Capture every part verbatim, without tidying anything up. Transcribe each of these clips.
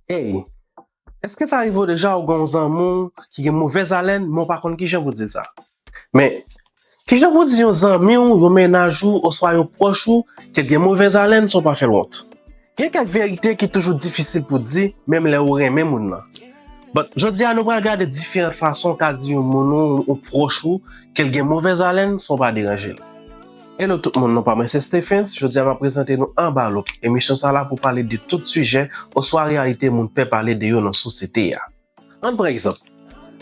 Ey, èske sa rive w deja ou gen yon zanmi w ki gen movèz alèn, men w pa konn kijan pou di l sa? Men, kijan pou di yon zanmi w, yon mennaj ou, oswa yon pwòch ou, ke l gen movèz alèn san w pa fè l wont? Gen kèk verite ki toujou difisil pou di, menm lè ou renmen moun nan. But, jodi a, nou pral gade diferan fason w ka di yon moun ou, yon pwòch ou, ke l gen movèz alèn san w pa deranje l. Hello tout moun, non pa mwen se Stephens. Jodi a m ap prezante nou Anba Loup. Emisyon sa la pou pale de tout sijè oswa reyalite moun pè pale de yo nan sosyete a. Ann pran egzanp.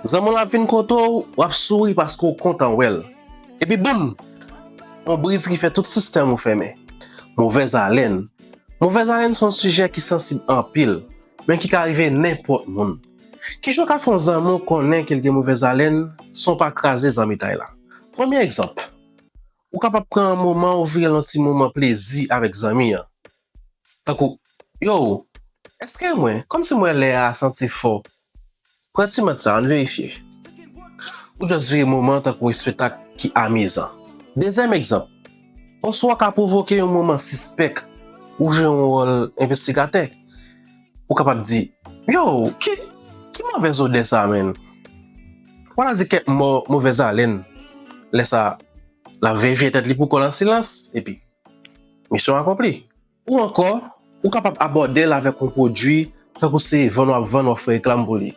Zanmi w la ap vin kote w, w ap souri paske w kontan wè l. Epi boum! Yon briz ki fè tout sistèm ou fèmen. Movèz alèn. Movèz alèn se yon sijè ki sansib anpil, men ki ka rive nenpòt moun. Kijan w ka fè yon zanmi w konnen ke l gen movèz alèn san w pa kraze zanmitay la? Premye egzanp. Ou kapab pran yon moman ou vire l yon ti moman plezi avèk zanmi an. Tankou, yo, èske mwen, kòmsi mwen lè a santi fò? Pran ti mant sa, ann verifye. Ou just vire moman tankou yon espektak ki amizan. Dezyèm egzanp, oswa w ka pwovoke yon moman sispèk, ou jwe yon wòl envestigatè. Ou kapab di, yo, ki, ki movèz odè sa, menn? W a di kèk mo movèz alèn. Lè sa, l ap verifye tèt li pou kò l an silans, epi misyon akonpli. Ou ankò, ou kapab abòde l avèk yon pwodui, tankou se vann w ap vann, w ap fè reklam pou li.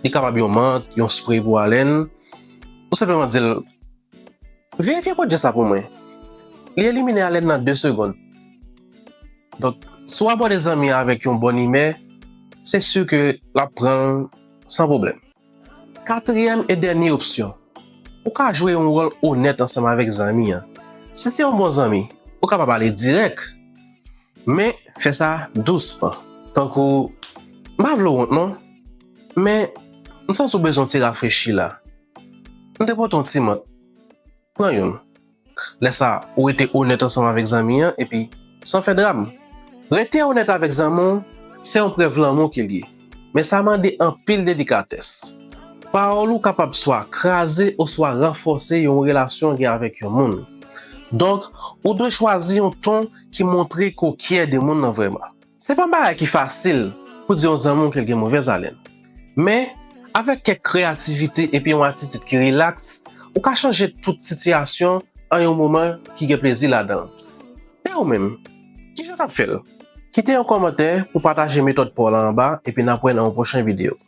Li kapab yon mant, yon spre pou alèn, ou senpleman di l, verifye pwodui sa pou mwen. Li elimine alèn nan de segonn. Donk, si w abòde zanmi an avèk yon bòn imè, se si ke l ap pran l san pwoblèm. Katriyèm e dènye opsyon, ou ka jwe yon wòl onèt ansanm avèk zanmi an. Si se yon bon zanmi, ou kapab ale dirèk, men fè sa dousman. Tankou, m pa vle w wont non, men m santi w bezwen yon ti rafrechi la. M te pote yon ti mant. Pran youn. Lè sa, ou rete onèt ansanm avèk zanmi an epi san fè dram. Rete onèt avèk zanmi w, se yon prèv lanmou ke l ye. Men sa mande anpil delikatès. Pawòl ou kapab swa kraze oswa ranfòse yon relasyon w gen avèk yon moun. Donk, ou dwe chwazi yon ton ki montre ke w kyè de moun nan vrèman. Se pa yon bagay ki fasil pou di yon zanmi w ke l gen movèz alèn. Men, avèk kèk kreyativite epi yon atitid ki rilaks, ou ka chanje tout sitiyasyon an yon moman ki gen plezi ladan l. E ou menm, kijan w t ap fè l? Kite yon kòmantè pou pataje metòd pa w la anba epi n ap wè nan yon pwochen videyo.